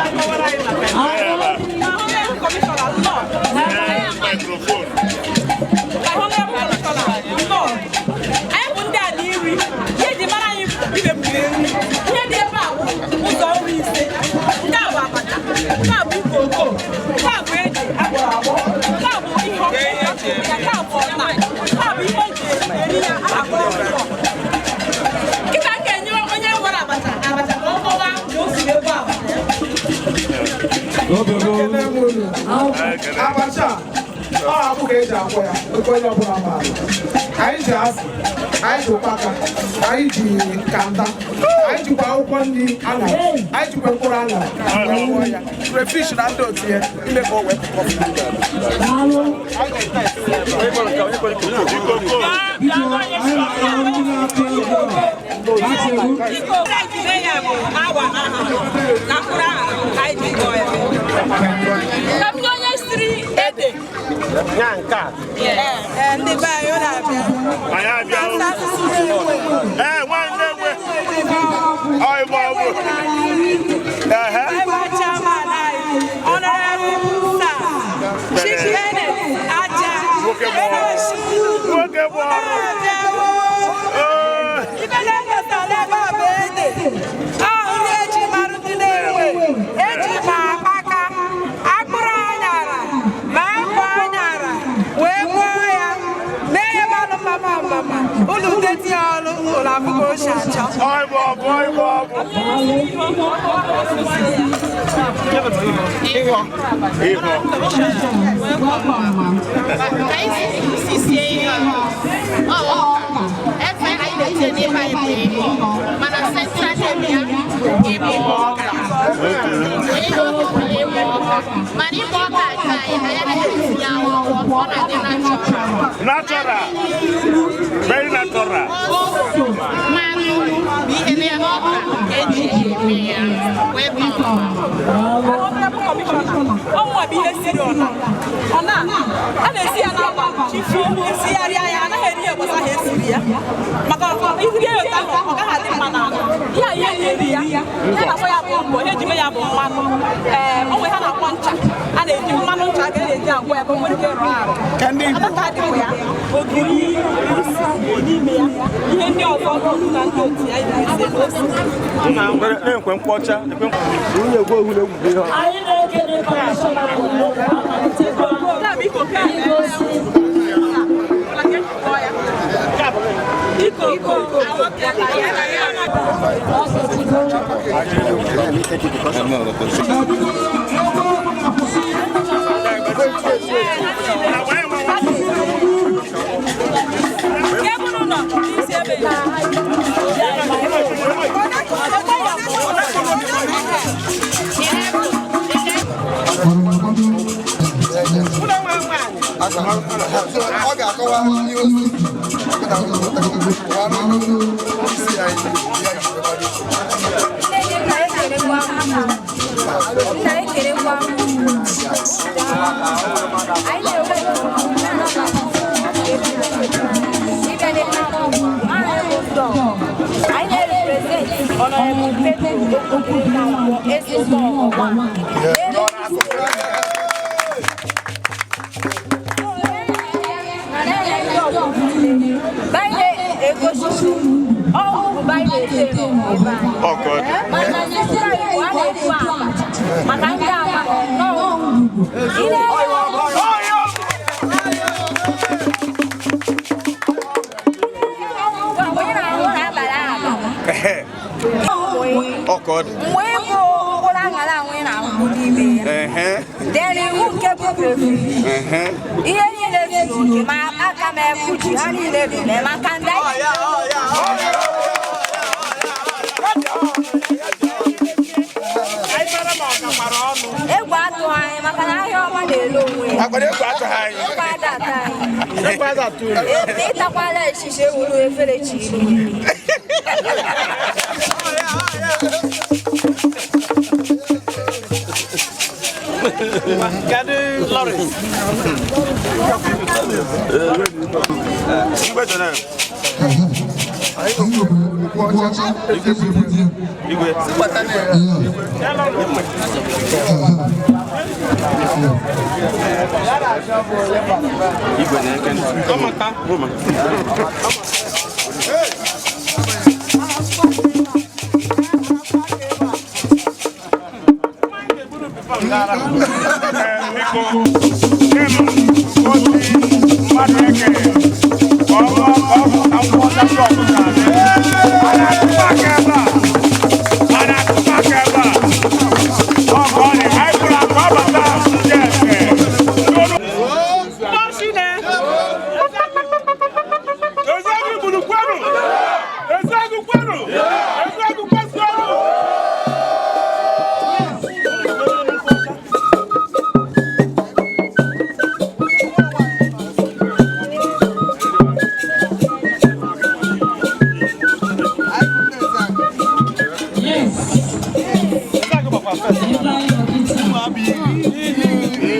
Ga-akọwara anyị maka ya. Honorable Commissioner, nnọọ. Microphone. Honorable Commissioner, nnọọ. Anyị bụ ndị ala iri. Ihe eji mara anyị bụ imepụta nri. Ihe dị ebe a bụ ụzọ nri ise. Nke a bụ abacha, nke a bụ ikoko, nke a bụ ede agbọrọ agbọ, nke a bụ ihe ọkụ, nke a bụ ọna, nke a bụ ihe eji eri ya a na-akpọ ọkụkọ. Kịta m ga-enye onye gwara abacha abacha ka ọ kọwaa na o si ebe abacha ya. Ekele m unu. Abacha ọ akpụ ka eji akwọ ya, oke onye ọbụla maara. Anyị ji azụ, anyị ji ụkpaka, anyị ji kanda, anyị jikwa akwụkwọ nri aṅara, anyị jikwa mkpụrụ aṅara wee gwọọ ya, crayfish na ndị otu ya ime ka o wee pụkọ. Daalụ. Ikoko. Biko, anyị na-arịọ ndị na-atụ egwu a ha cheru. Iko ejide ya bụ awa aha na mkpụrụ aha ka anyị ji gụọ ya. Ka m nye onye siri ede. Ee, ndị be anyị, ọ na-abịa. Anyị abịa. Ee, nwanne nwe. Ọ ịgba ọ bụ. Ehe. Ebe chairman anyị, Honorable Sir Chief Kenneth Aja. Nwoke bụ ọrụ. Nwoke bụ ọrụ. Na-abịawo. Ee. Ibe na-ekesa n'ebe a bụ ede. Ọ nri eji mara ndị na-enwe. Eji ma akpaka, akpụrụ anyara, ma akwa anyara, wee gwọọ ya. Mee ya mmanụ mama mama. Ụlọ udeti ya ọnụ, ụlọ abụghị o si achọ. Ọ ịgba ọ bụ, ọ ịgba ọ bụ. Ịghọ. Ka anyị si sie ihe ọ ọka efe anyị na-etinye n'ebe anyị bụ ịgọ, mana central name ya ịgbọ ọka. Ịgọ bụ ịgbọ ọka, mana ịgbọ ọka nke anyị na ya anaghị etinye akwụkwọ, ọ na-adị natural. Natural. Very natural. Ose, mmanụ bụ ihe na ọka ka eji eme ya. Welcome. Honorable Commissioner, ọmụnwa bụ ihe siri ọna. Ọna a na-esi ya n'agba chifu, esigharịa ya, anaghị eri ya gbasa ha esiri ya. Maka iri ya otu ahụ, ọ gaghị adị mma n'ala. Ihe a ihe eri ya, ihe na-akpọ ya bụ mbọ, ihe eji mee ya bụ mmanụ. Ee, o nwere ha na-akpọ ncha. A na-eji mmanụ ncha ka a na-eji agwọ ya ka o nwere ike ịrụ arụ. Adaka adịghị ya, ogiri isi n'ime ya, ihe ndị ọzọ nnu na ndị otu ya esi na ose. Na-ekwe mkpọcha. Anyị na-ekele kọmishọna anyị amalitego Nke a bụ ikoko a. igosi. Ikoko. Ọsetigo. Biko, ebe ọ bụla kwụsị. Nke bụrụ nọ n'isi ebe ya. Ọ ga-akọwa ihe o si isi anyị ya ji kwado. Nna, ekelekwa m. Anyị na-enwe ịbịa n'ebe aha bụ ụzọ. Anyị na-represent Honorable Pedro Okwudili Eze Ọgwa. Anyị na-egosi ọhụụ bụ anyị na-eto ebe anyị. Ọkọ dị. Mana ndị anyị bụ a na-ekwu abacha maka ndị ama n'ọhụụ. Ị na-ele onye na-ahụ n'abalị abalị. Ọkọ dị. Mgbe ịbụ mkpụrụ aṅara ahụ ị na-ahụ n'ime ya. Then iwu nke bụ crayfish. Ihe niile zuru oke, ma aka m ekwuchi ha niile dị na maka ndị anyị. Egwu atụghị anyị maka na ahịa ọma na-ele onwe ya. Akwado egwu atụghị anyị. Egwu ada ata anyị. Egwu ada atụ unu. Ịtakwala echiche ewuru efere chi iri. Kedu Lawrence? Igwe Jonel. Igwe.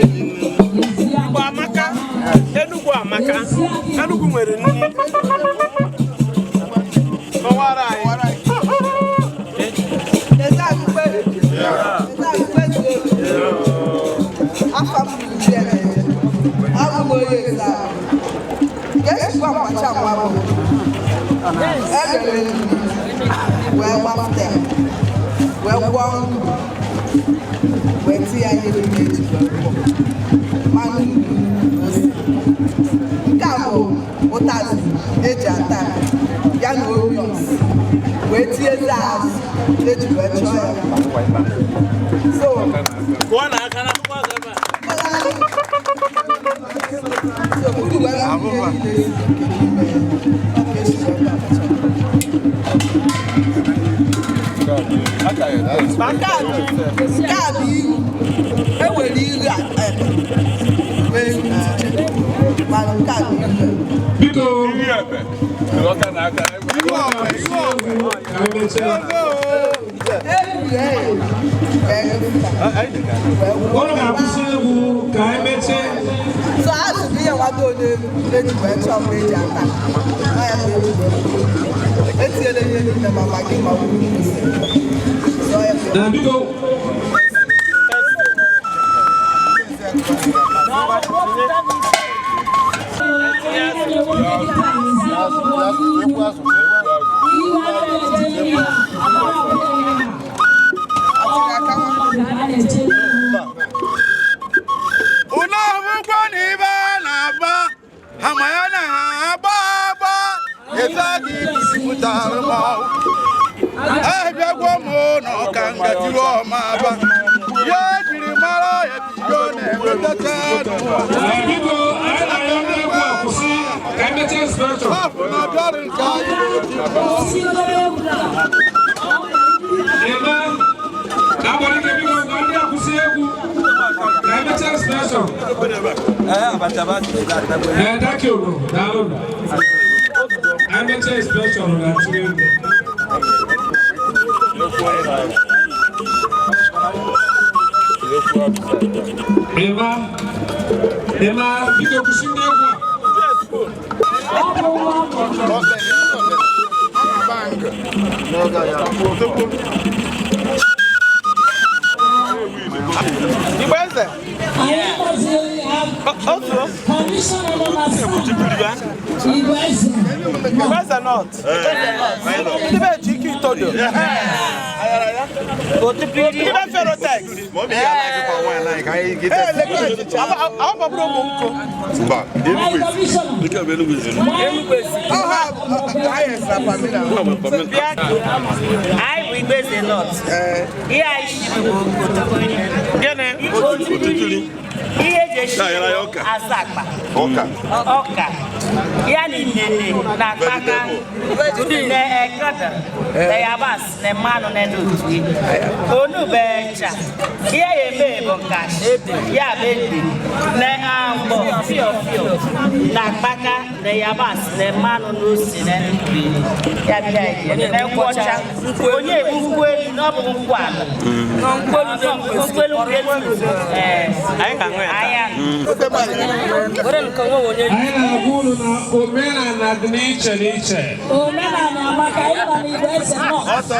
Igbo amaka, Enugu amaka, Enugu nwere nni. Kọwara anyị. Nke a bụ ụtazị eji ata ya na orions wee tinyezie azụ eji wee chọọ ya mma. So Kụọ na aka na akwụkwọ azụ ebe a. so uru wee hụ ihe niile siri ike n'ime ya, ọ ka esi wee mee abacha. Nke a bụ ilu. E nwere ilu ekpe nwee ilu ntiche, mana nke a bụ ilu Biko. Ụnụ ga-akwụsị egwu ka anyị mechie. So azụ bụ ihe nwado n'elu eji wee chọọ mma eji ata. Ọ ya ka eji wee kwuo. Etinyela ihe niile ma maggi ma ọ bụ ose. So ọ ya ka Na biko. Unu ahụkwa na ibe a na-agba ama ya na ha agba agba eze gị pụtara mmanwụ abịagwo m ụlọ ka ngatiwe ọma aba ya ejiri mara ya bido na-enwetacha n'ụwa. Biko, anyị na-arịọ ndị egwu a kwụsị ka anyị mechie inspector. Afọ na-abịarụ nke anyị na-eti Eme ka agbara ike biko ka ndị a kwụsị egwu ka anyị mechie inspector. Ee, thank you. Daalụ. Anyị mechie inspector na-atụ egwu. Ema, Ema, biko kwụsị ndị egwu a. Igbo eze. Otu. Igbo eze North. Ndị be ji ike itodo. Ndị be Ferotex. Ọ bụrụ ụmụ nkụ. Anyị bụ Igbo Eze North. Ihe anyị shiri bụ otokiri. Gịnị? Otokiri. Ihe eji esi bụ azụ akpa. Ọka. Ya na inene na akpaka na ekada na yabasị na mmanụ na ndị otu onube ncha. Ihe ya eme bụ nkashi ya bụ ede na agbọ fio fio na akpaka na yabasị na mmanụ na ose na nri ya bịa ije na nkwụ ọcha onye ebu nkwụ elu na ọ bụ nkwụ ala nkwụ elu nkwụ elu ee Anyị ga-aṅụ ya taa. Anyị na-agwa unu na omenala dị n'iche n'iche. Omenala amaka ịnọ n'Igbo Eze North.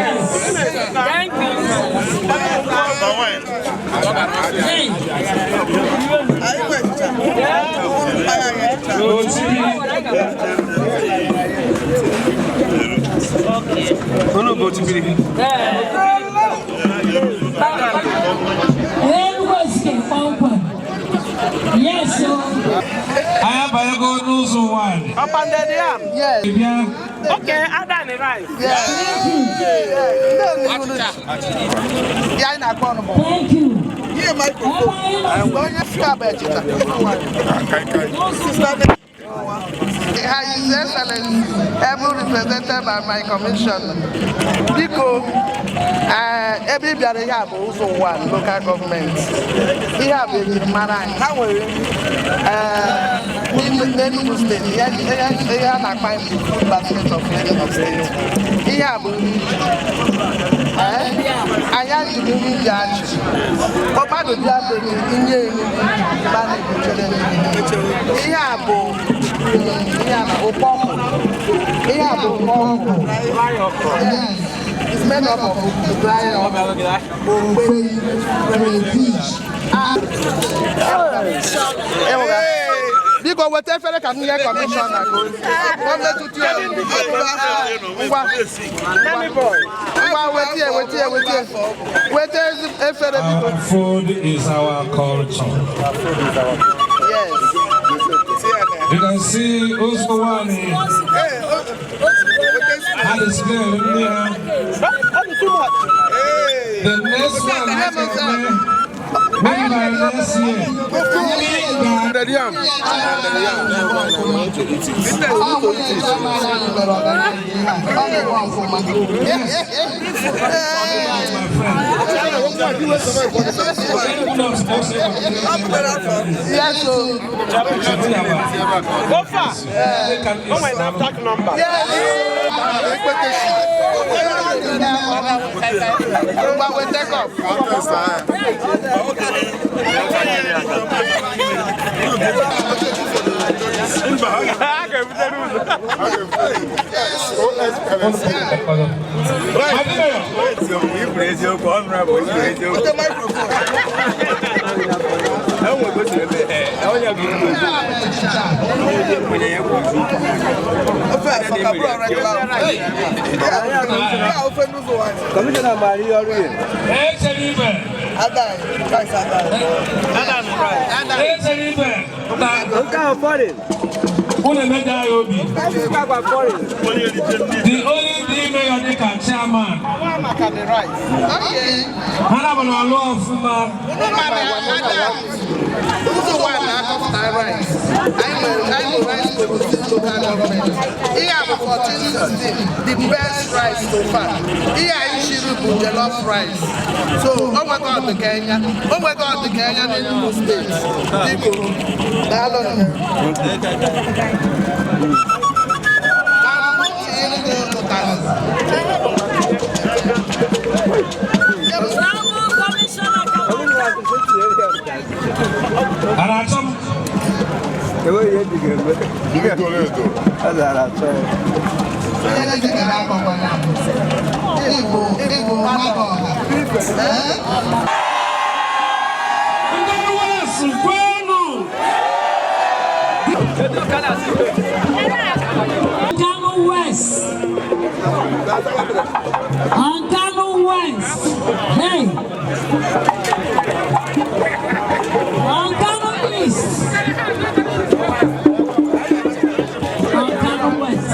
Thank you. Unu bụ Ochibiri. Enugu Ezike kpọmkwem. Yes o. Anyị abanyego n'ụzọ nwanyị. Pounded yam. Yes. Bịa. Okay, add on the rice. Yes. Ya anyị na-akpọ ọnụ bụ. Thank you. Ihe microphone. Onye fi abụ echeta. His Excellency, ably represented by my commissioner. Biko, ebe ị bịara ihe a bụ ụzọ ụwa local government. Ihe a bụ ejirimara anyị. Ha nwere n'Enugu steeti, ihe a na-akpa anyị bụ food basket of Enugu steeti. Ihe a bụ nri ji. Anyị ajiri nri ji achị. Mmadụ bịa be gị inye nri ji, ba na-ebuchere nri. Ihe a bụ ihe a na ụkpọkụ. Ihe a bụ ụkpọkụ. Yes. It's made up of dry okra, okpei, crayfish. Biko weta efere ka m nye kọmishọna ka o metụta ya. Ngwa ngwa weta ya, weta ya, weta ya. Weta efere biko. Our food is our culture. Yes. You can see Uzowani had displayed in there. The next one, maybe by next year. Yes, o. Go far. Oh my NAFDAC number. Ngwa weta cup. Kọmishọna maara ihe ọrụ ya. Nke ahụ foreign. Unu emeda ya obi. Nke foreign. The only thing mayor dị ka chairman. Maka the rice. Okay. Ha na-abụ na alụ ọfụma. Ụzọ ụwa na-akọpụta rice. Anyị nwere rice producing local government. Ihe a bụ 1416, the best rice so far. Ihe anyị shiri bụ jollof rice. So o nwego ọdịka enya. O nwego ọdịka enya n'Enugu steeti. Biko, daalụ. A na-achọ m. Enweghị ihe dị ga-eme. A zara achọ ya. Igbo mmadụ ọha. Ndị West kwenu! Nkanu West. Nkanu West. Hey. Nkanu East. Nkanu West.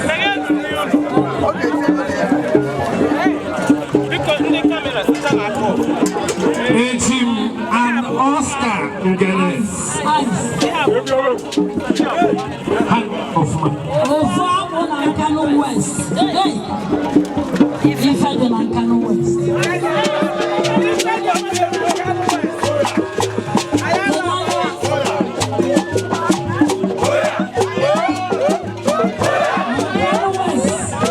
Echim and Oscar Ngene. Ha ọfụma. Ofu akwụ na Nkanu West. Hey. Ife dị na Nkanu West.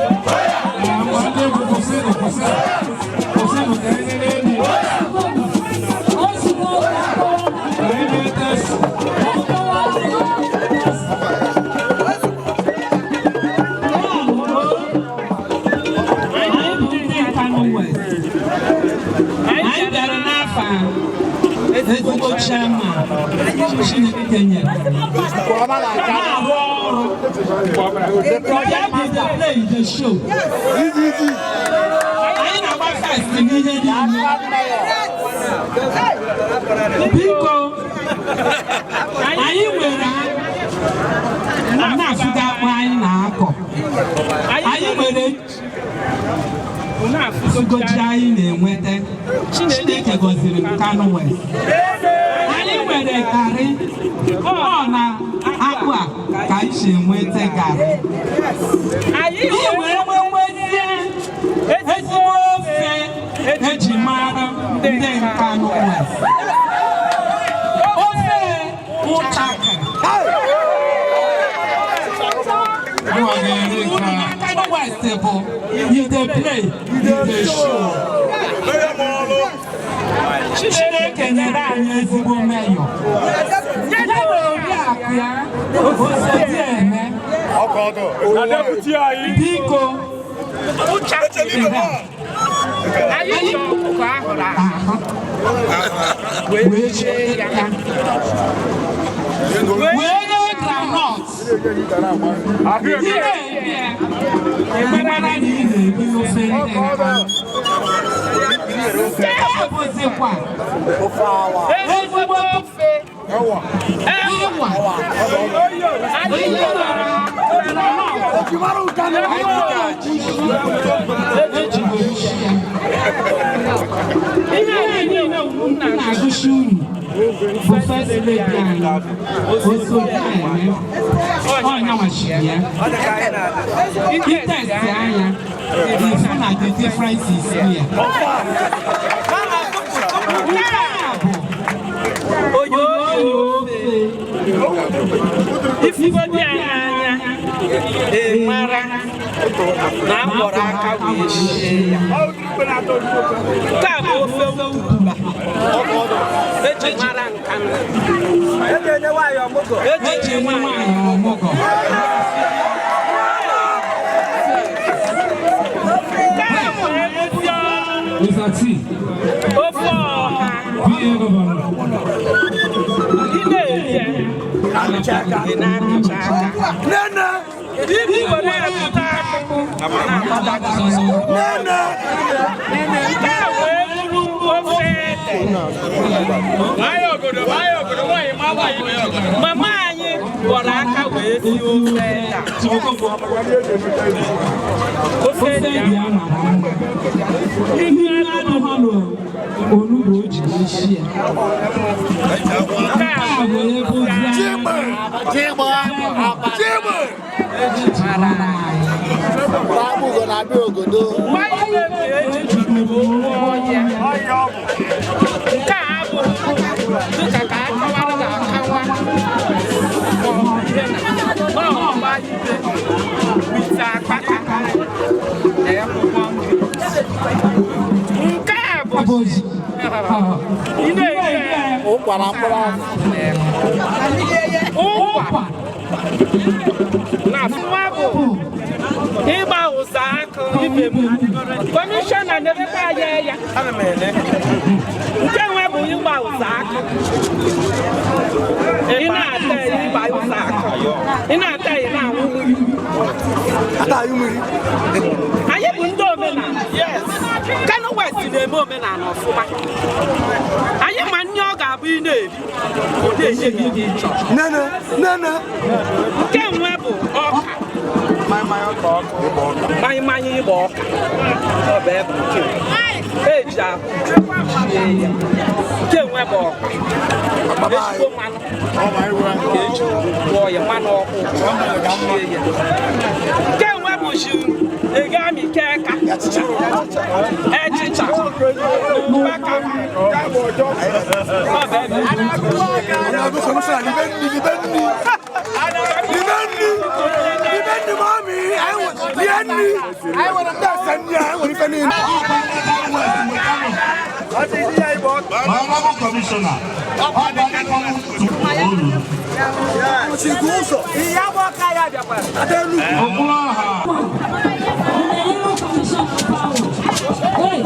Ndị egwu kwụsịnụ kwụsịnụ. Kwụsịnụ ka anyị lelee enyi. Ka anyị mee test. Anyị bịara n'afọ a, ezigbo chairman Chineke nyere na-arụ ọrụ. Ya bụ the play the show. Anyị na-agba first n'ihe niile. Biko, anyị nwere na-afụga akpụ anyị na-akọ. Anyị nwere goji anyị na-enweta. Chineke gọziri Nkanu West. Anyị nwere garị, ọ na akpụ a ka anyị si enweta garị. Anyị wee nwezie ezigbo ofe eji mara ndị Nkanu West. Ofe ụchaka. Nkanu West bụ you dey play, you dey show. Chineke nyere anyị ezigbo mayor. Ya na oriakụ ya, Osodieme. Biko, Anyị ọkụkọ ahụrụ ahụ wee chie ya. Wee nye groundnut. Ị na-eri ya, ị mara na ị na-eri ofe ndị Nkanu. Nke a bụzikwa ezigbo ofe ịwa. Anyị eji wee shi ya. Ihe a niile m na-agụsi unu bụ first lady anyị, Osodieme, ọnya nwachiri ya. Itesti anya, ịfụ na the difference is clear. Nke a bụ oyoyo ofe. Ifugodi anyị anya, ị mara na akpọrọ aka wee sie ya. Nke a bụ ofe ugba eji mara Nkanu. Eji enye nwaanyị ọmụgwọ. Nke a bụ ezi Mr. T. ofe ọha. PA Governor. Ị na-eri ya, ị na-amịcha aka. Ibi were ebute akpụ, Nke a wee bụrụ ofe ede. Mama anyị gwọrọ aka wee sie ofe ede a. Ofe Ofe ede dị a ya mara mma. Ihe adịghị n'onugbu o ji wee shi ya. Nke a bụ ebe ozi eji mara anyị. Mmanya eji gwọọ ya. Nke a abụghị dịka ka akọwara ga-akawa ma ọ bụ ihe na ọ mmanya ibe wite akpaka na akwụkwọ nri. Nke a bụ Ozi. ị na-eri ya Ụkwa. Ụkwa na nwa bụ ịgba ụzọ akụ ibe m. Kọmishọna na-emekwa ya ya. Nke nwe bụ ịgba ụzọ akụ. Ị na-ata ya ịgba ụzọ akụ. Ị na-ata ya na-anwụ mmiri. Anyị bụ ndị omenala. Kano West na-eme omenala ọfụma. Anyị ma nne ọ ga-abụ ị na-eri, ọ na-enye gị ihe ị chọrọ. Nke nwe bụ ọka. Manye ịgba ọka. Ọ bụ ebe nke eji akụ sie ya. Nke nwe bụ ọka. Ezigbo mmanụ ka eji gwọọ ya, mmanụ ọkụ sie ya. Nke nwe bụ ji egami keka echicha ụkpaka. Ọ bụ ebe Honorable Commissioner, Okpuru ọha. Hey!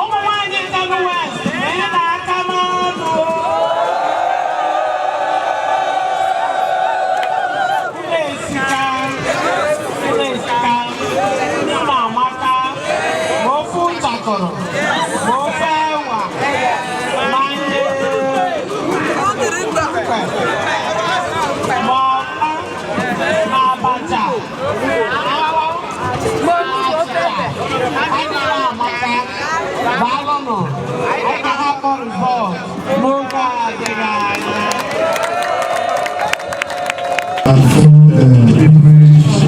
Ụmụ nwanyị Nkanu West, ihe na-aka n'ọnụ. Ụlọ esika, ụlọ esika, ụlọ amaka, ma ofe ụtakọrọ, ma ofe ẹwa, ma nye ma ọma, ma abacha, adịghị amaka. Daalụnụ, anyị ga-ahapụ rịzọlt n'oge a adịghị anya.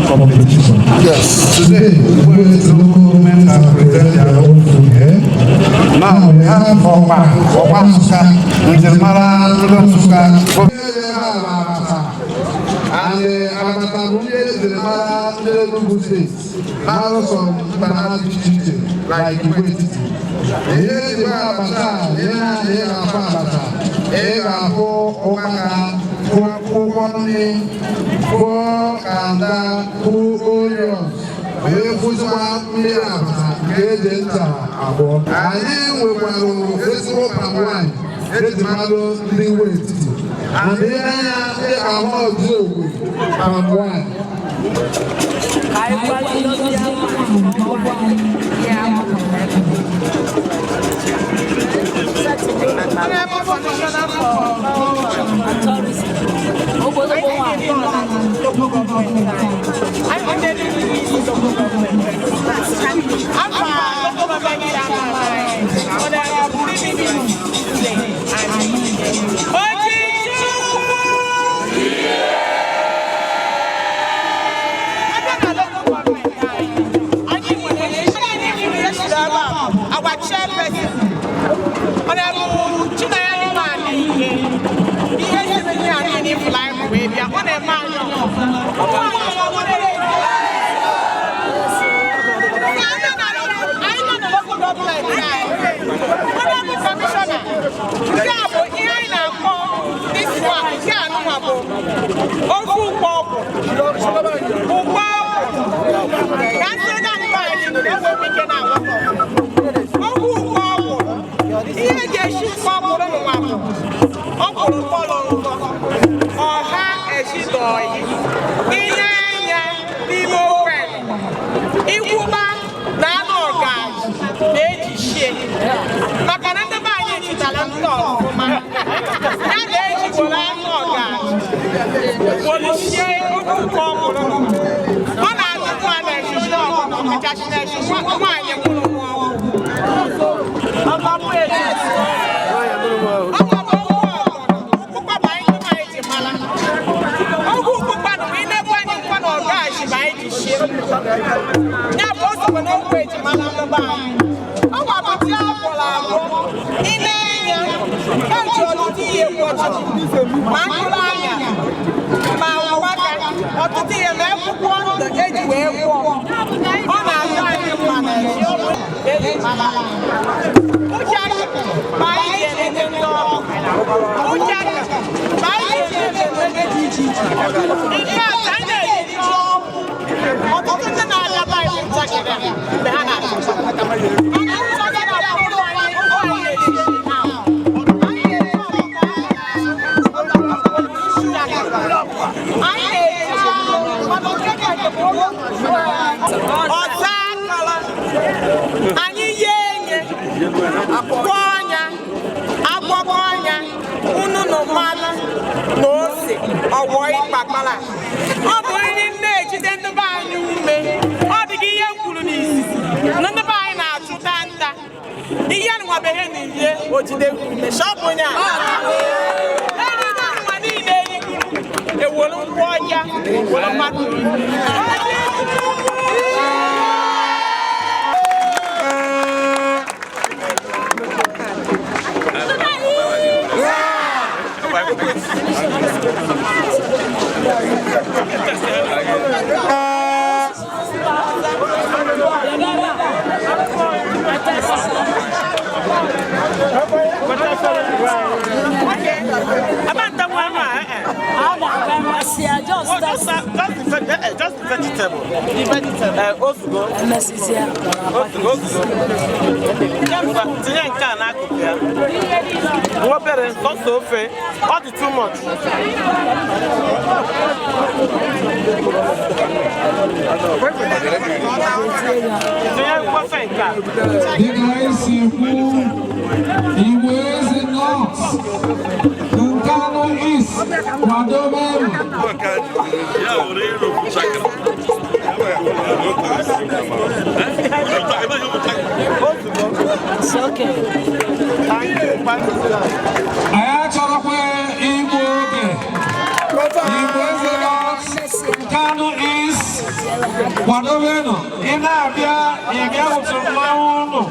Competition. Yes, today, where the local government have presented their own food here. Now we have Ọkpa, Ọkpa Nsukka, njirimara ndị Nsukka. And Abata bụ ndị ejiri mara ndị Enugu Steeti, na-arụsọ mpaghara dị iche iche like Igwe Etiti. Ihe eji mara abacha, ihe na ị ga-afụ abacha, ị ga-afụ ụkpaka, fụ akwụkwọ nri, fụ kanda, fụ onions, wee fụzikwa mmiri abacha nke eji ncha abụọ. Anyị nwekwara ezigbo palm wine eji mara ndị Igwe Etiti. And ihe anya ị ga-ahụ ọdụ ogwe palm wine. Honorable Commissioner for Tourism. I'm local government. I'm local government chairman. Honorable Bibi. Our chairperson, Honorable Chinaya Imani, ihe siri ihe a niile ifụla anyị wee bịa, ọ na-eme anyị ọfụma. Anyị nọ na local government anyị. Honorable Commissioner, nke a bụ ihe anyị na-akpọ this one, nke a nụnwa bụ ofe ụkpọ ọgwụ. Ụkpọ ọgwụ. Ka nsị na mba anyị nọ na-enwe ike na-aghọta. Ofe ụkpọ ọgwụ. Ihe ga-esi ụkpọ ọgwụ nụnwa bụ ọkwụrụ kpọrọ nkọ, ọha eshidọyị, ihe anya n'ime ofe, ikwụba na anụ ọgaji na-eji shie maka na ndị be anyị chịtara ntọ ọfụma ya na-eji were anụ ọgaji were shie ofe ụkpọ ọkwụrụ. Ọ na-adị mma na-eshi onye ọbụla, ọkachasị na-eshi nwaanyị mụrụ nwa ọhụrụ. Oge ụkpụkpa nụ inegbu anyị nkwa na ọgaji ma anyị ji shie ya bụ o sokwa n'okwu eji mara ndị be anyị. Ọ gwapụta akwụrụ abụọ ine anya eji ọtụtụ ihe gwọchiri ma mkpụrụ anya ma ụgbaka ọtụtụ ihe ma akwụkwọ ndụ eji wee gwọọ. Ọ na-atọ anyị mma na eji mara uche aka ma anyị ji elete ndị ọrụ, uche aka ma anyị ji eme mmemme dị iche iche. In fact, anyị na-eri ji ọkụ. Ọtụtụ ndị na-abịa be anyị bụ ntakịrị a mgbe ha na-achọcha. Mana ntakịrị a bụ ụlọ anyị, ụlọ anyị na-eri ji ahụ. Anyị na-eri ọkụkọ, anyị na-eji anụ, mana nke ka nke bụ ọta akara. Anyị yee enye, kwọọ ọnya, agwọkọ ọnya, unu na mmanụ na ose ọwọ ịkpakpara. Ọ bụ nri na-ejide ndị be anyị ume. Ọ dịghị ihe m kwuru n'izizi na ndị be anyị na-achụta nta. Ihe nwabeghị na ihe ojide ume shọpụ onye a. Eriri nwa niile erigoro ewere nkwụ ọhịa were mmadụ. Just the vegetable. The vegetable. Ozugbo. Ozugbo, ozugbo. Tinye nke a n'akụkụ ya. Nwa obere sọsọ ofe. Ọ dị too much. Tinye ofe nke a. Dịka anyị si kwu, Igbo Eze North, Nkanu East, kwadobenụ. Anyị achọrọkwa igbu oge. Igbo Eze North, Nkanu East, kwadobenụ. Ị na-abịa, ị bịa otu mmanwụ ụnụ.